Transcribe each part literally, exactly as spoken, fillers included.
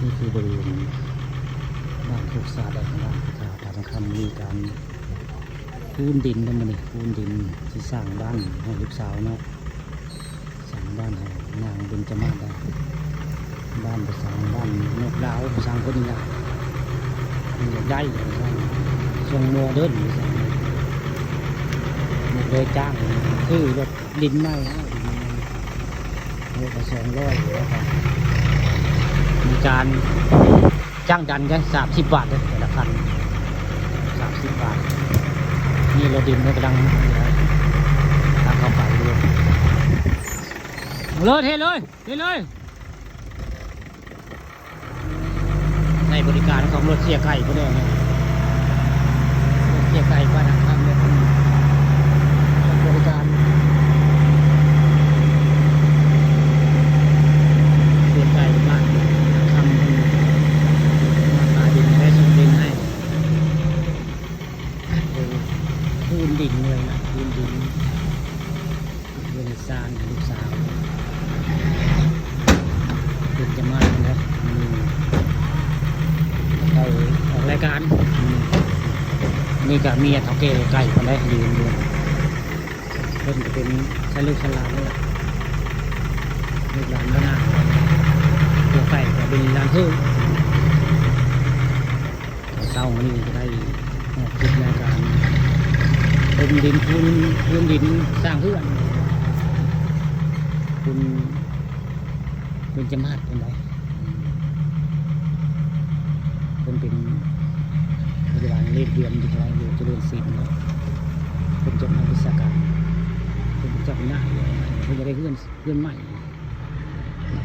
นี่คือบริเวณบ้านโคกสาด บ้านโคกสาด บ้านโคกสาด มีการปูนดินนะมื้อนี้ ปูนดินที่สร้างบ้านให้ลูกสาวเนาะ สร้างบ้านให้นางเบญจมาศได้ บ้านภาษาบ้านนอกลาว ภาษาคนนี้นะ มันอยากได้ ทรงโมเดิร์น มันเลยจ้างซื้อรถ ดินใหม่นะ ดินใหม่ เมตรละสองร้อย แล้วก็มีการจ้างดันกัน สามสิบบาทเลย แต่ละคัน สามสิบบาท นี่รถดินมันกำลัง ทางเข้าไปด้วย เอาเลย เทเลย เทเลย ในบริการของรถเสียไก่พวกนี้นะ รถเสียไก่บ้านนาคำเนี่ย บริการเสียไก่บ้านนาคำ มาขายดินให้ ส่งดินให้ เออ ปูนดินเลยนะ ปูนดิน เรือนซานลูกสาว เป็นจะมาแล้ว อืม เขาออกรายการ อืม นี่ก็เมียเฒ่าแก่ไก่คนได้ยืนอยู่ เพิ่นก็เป็นชายลูกชายหลานนี่แหละ ลูกหลานบ้านนา ตัวไก่ก็เป็นหลานเพิ่น เช้ามื้อนี้ก็ได้ออกคลิปรายการ เป็นดินพื้น พื้นดินสร้างเฮือน คุณ เป็นจมาศเป็นได เพิ่นเป็นพยาบาลเลขเดือนอยู่ไทย อยู่เจริญศิลป์เนาะ เพิ่นจบนักวิชาการ เพิ่นเป็นเจ้าคณะอยู่ เพิ่นจะได้เฮือน เฮือนใหม่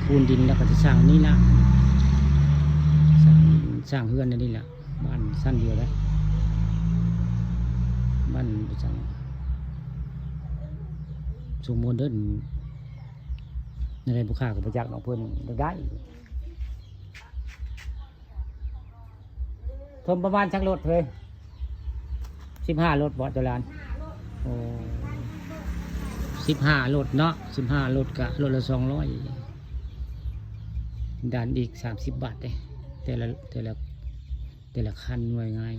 ปูนดินแล้วก็จะสร้างนี่ละ สร้าง สร้างเฮือนอันนี้แหละ บ้านชั้นเดียวนะ บ้านประจัง สมมุติเดิน ในบุคคากับประจักษ์น้องเพิ่นได้ ท่วมประมาณจักรถเฮ้ย สิบห้ารถบ่เจ้าหลาน โอ้ สิบห้ารถเนาะ สิบห้ารถกะรถละสองร้อย ดันอีกสามสิบบาทเด้ แต่ละ แต่ละ แต่ละคันว่าง่าย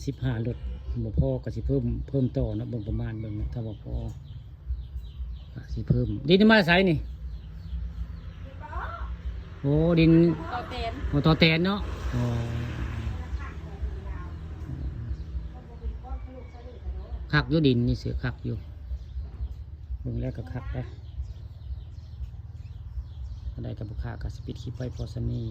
สิบห้ารถ บ่พอก็สิเพิ่ม เพิ่มต่อเนาะ เบิ่งประมาณเบิ่งเนาะ ถ้าบ่พอ ก็สิเพิ่ม ดินมาใสนี่ โอ้ ดิน ต่อแตน โอ้ ต่อแตนเนาะ อ๋อ คักอยู่ดินนี่เสือคักอยู่ เบิ่งแล้วก็คักนะ อันใดก็บ่คักก็สิปิดคลิปไว้พอส่ำนี้